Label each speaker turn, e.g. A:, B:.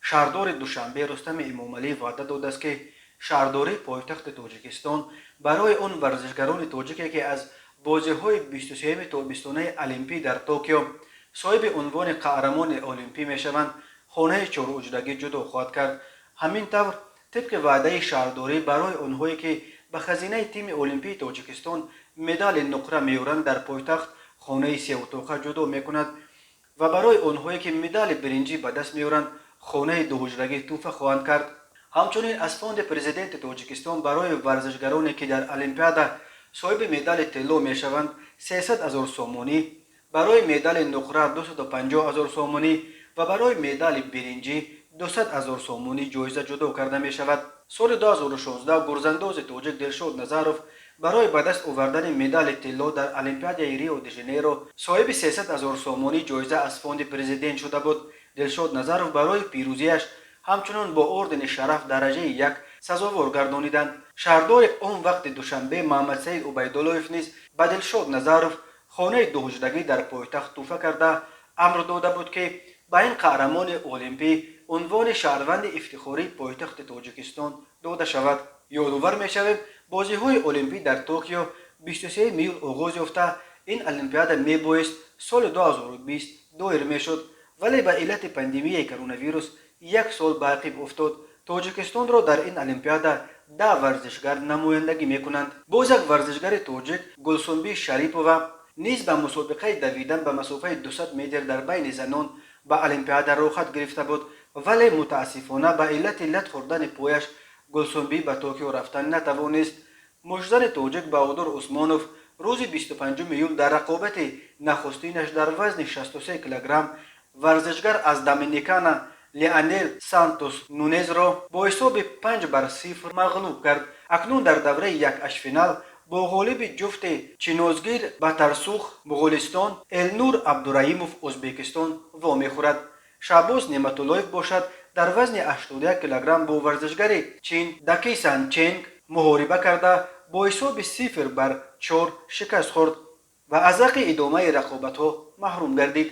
A: Шаҳрдори Душанбе Рустами Эмомалӣ ваъда додааст, ки шаҳрдории пойтахти Тоҷикистон барои он варзишгарони тоҷике, ки аз бозиҳои 23-юми тобистонаи Олимпӣ дар Токио соҳиби унвони қаҳрамони олимпӣ мешаванд, хонаи чорҳуҷрагӣ ҷудо хоҳад кард. Ҳамин тавр, тибқи ваъдаи шаҳрдорӣ, барои онҳое, ки ба хазинаи тими олимпии Тоҷикистон медали нуқра меоранд, дар пойтахт хонаи сеутоқа ҷудо мекунад ва барои онҳое, ки медали биринҷӣ ба даст меоранд, хонаи дуҳуҷрагӣ тӯҳфа хоҳанд кард. Ҳамчунин аз фонди Президенти Тоҷикистон барои варзишгароне, ки дар Олимпиада соҳиби медали тилло мешаванд, 300 ҳазор сомонӣ, барои медали нуқра 250 ҳазор сомонӣ ва барои медали биринҷӣ 200 ҳазор сомонӣ ҷоиза ҷудо карда мешавад. Соли 2016 гурзандози тоҷик Дилшод Назаров барои ба даст овардани медали тилло дар Олимпиадаи Рио де Жанейро соҳиби 300 ҳазор сомонӣ ҷоиза аз фонди Президент шуда буд. Дилшод Назаров барои пирӯзиаш ҳамчунон бо ордени Шараф дараҷаи як сазовор гардониданд. Шаҳрдори он вақти Душанбе Маҳамадсаид Убайдуллоев низ ба Дилшод Назаров хонаи дуҳуҷрагӣ дар пойтахт тӯҳфа карда, амр дода буд, ки ба ин қаҳрамони олимпӣ унвони шаҳрванди ифтихории пойтахти Тоҷикистон дода шавад. Ёдовар мешавем, бозиҳои олимпӣ дар Токио 23 июл оғоз ёфта, ин Олимпиада мебоист соли 2020 доир мешуд, вале ба иллати пандемияи коронавирус як сол ба ақиб уфтод. Тоҷикистонро дар ин Олимпиада 10 варзишгар намояндагӣ мекунанд. Боз як варзишгари тоҷик, Гулсумбӣ Шарипова, низ ба мусобиқаи давидан ба масофаи 200 метр дар байни занон ба Олимпиада роҳхат гирифта буд, вале мутаассифона ба иллати лат хӯрдани пояш Гулсумбӣ ба Токио рафтан натавонист. Муштзани тоҷик Баҳодур Усмонов рӯзи 25 июл дар рақобати нахустинаш дар вазни 63 килограмм варзишгар аз Доминикана Леонел Сантос Нунезро бо ҳисоби 5 бар 0 мағлуб кард. Акнун дар давраи якҳаштфинал бо ғолиби ҷуфти Чинозгир Батарсух, Муғулистон, Элнур Абдураимов, Ӯзбекистон, вомехӯрад. Шаҳбоз Неъматуллоев бошад, дар вазни 81 килограмм бо варзишгари Чин Дакисан Ченг муҳориба карда, бо ҳисоби 0 бар 4 шикаст хӯрд ва аз ҳаққи идомаи рақобатҳо маҳрум гардид.